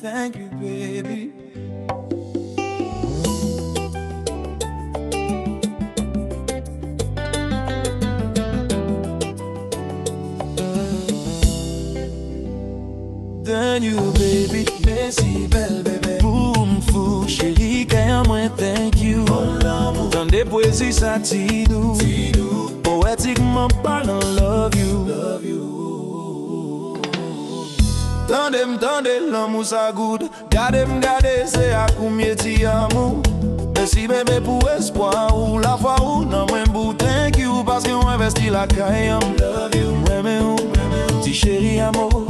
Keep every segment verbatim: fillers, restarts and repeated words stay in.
Thank you, baby. Thank you, baby. Mèsi, bèl bebe. Pou m fou, cheri, kè an mwen, thank you. Bon lanmou. Tande pwezi sa, Tidou. Tidou. Poetikman palan, love you. Love you. Tande m, tande lanmou sa good. Gade m, gade, se ak ou m ye, ti amou. Mèsi, bebe, pou espwa ou, lafwa ou nan mwen, boo. Thank you, paske w envesti lakay an m. Love you. M renmen ou, ti cheri amou.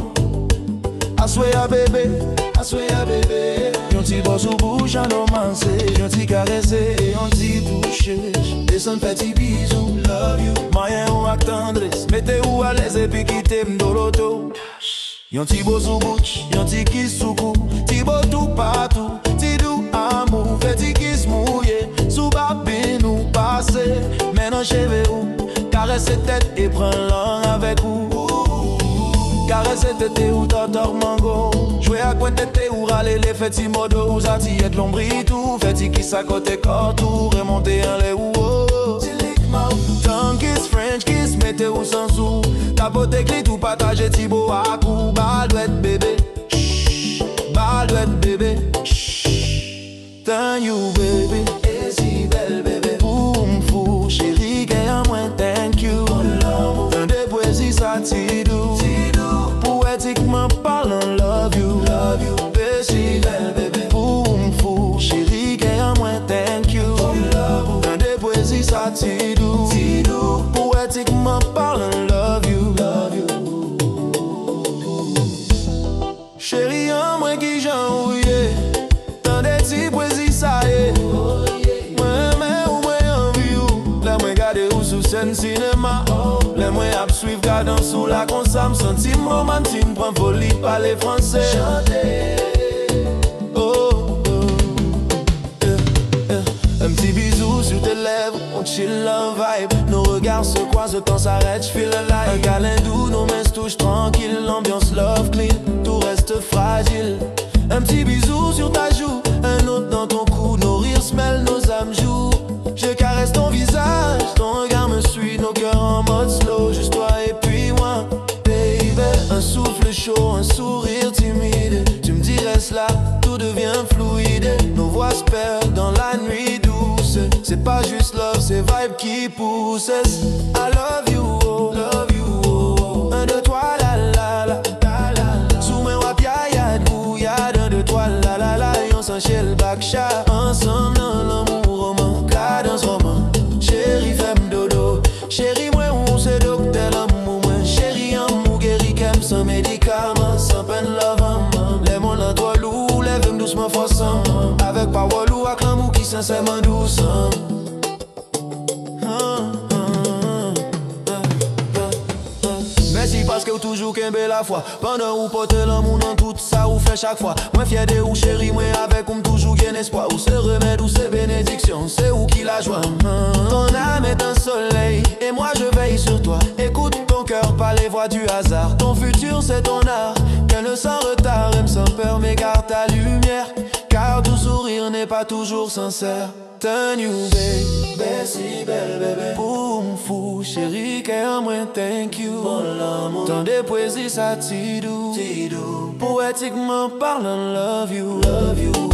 Aswè a, bebe, aswè a, bebe. Yon ti bò sou bouch an, nou manze, yon ti karese, e yon ti touche. Desann, fè ti bizou, love you. Manyen ou ak tandres, mete ou alèz epi kite m doloto. Yon ti bo sou bouch, yon ti kis sou kou, ti bo toupatou, Tidou amou, fè ti kis mouye sou babin ou, pase men nan cheve ou, karese tèt e pran lang avèk ou. Karese tete ou, tòtò mango, jwe ak pwent tete ou, rale le, fè ti modo ou, satiyèt lonbrit ou, fè ti kis a kote kò tou, remonte anlè ou, oh, oh. Tongue kiss, French kiss, mete ou san sou. Tapote klit ou, pataje ti bo ak ou. Bal dwèt, bebe. Shh. Bal dwèt, bebe. Shh. Thank you, baby. Esi bèl bebe. Pou m fou, cheri, kè an mwen, thank you. Tande pwezi sa, Tidou. Tidou. Poetikman palan, love you. Love you. Esi bèl bebe. Pou m fou, cheri, kè an mwen, thank you. Tande pwezi sa, Tidou. Tidou. Poetikman palan, love you. Love you. Cheri an mwen, kijan ou ye? Tande ti pwezi sa ye. Mwen renmen ou, mwen anvi ou. Lè mwen gade ou sou sèn sinema, lè mwen ap swiv kadans ou la konsa, m santi m romantik, m pran foli, pale franse. Chante. Oh, oh. Eh, eh. Un petit bisou sur tes lèvres, on chill en vibe. Nos regards se croisent, le temps s'arrête, je feel alive. Un câlin doux, nos mains se touchent tranquille. L'ambiance love clean, tout reste fragile. Un petit bisou sur ta joue, un autre dans ton cou. Nos rires se mêlent, nos âmes jouent. Je caresse ton visage, ton regard me suit. Nos cœurs en mode slow, juste toi et puis moi. Baby, un souffle chaud, un sourire timide. Tu me dis reste là, tout devient fluide. Nos voix se perdent dans la nuit douce. C'est pas juste love, c'est vibe qui pousse. I love you, oh, love you, oh. Un, deux, trois, la, la, la, la, la. Sou mwen w ap yayad, bouyad. Un, deux, trois, la, la, la. Yon san chèl bakcha. Ansanm nan lanmou, roman, kadans roman. Cheri, fè m dodo. Cheri mwen, ou se doktè lanmou mwen. Cheri an m, ou geri kè m san medikaman, san pèn love an m. Lè mond lan twò lou, leve m dousman, fòs an m. Avèk pawòl ou ak lanmou ki sensèman dous an m. Mèsi paske w toujou kenbe lafwa. Pandan ou pote lanmou nan tout sa ou fè chak fwa. Mwen fyè de ou, cheri, mwen avèk ou, m toujou gen espwa. Ou se remèd, ou se benediksyon, se ou ki lajwa m. Ton âme est un soleil, et moi je veille sur toi. Écoute ton cœur, pas les voix du hasard. Ton futur, c'est ton art. Qu'elle ne sans retard, aime sans peur, mais garde ta lumière. Car tout sourire n'est pas toujours sincère. Thank you, babe. Mèsi, bèl bebe. Pou m fou, cheri, kè an mwen, thank you. Bon lanmou. Tande pwezi sa, Tidou. Tidou. Poetikman palan, love you. Love you.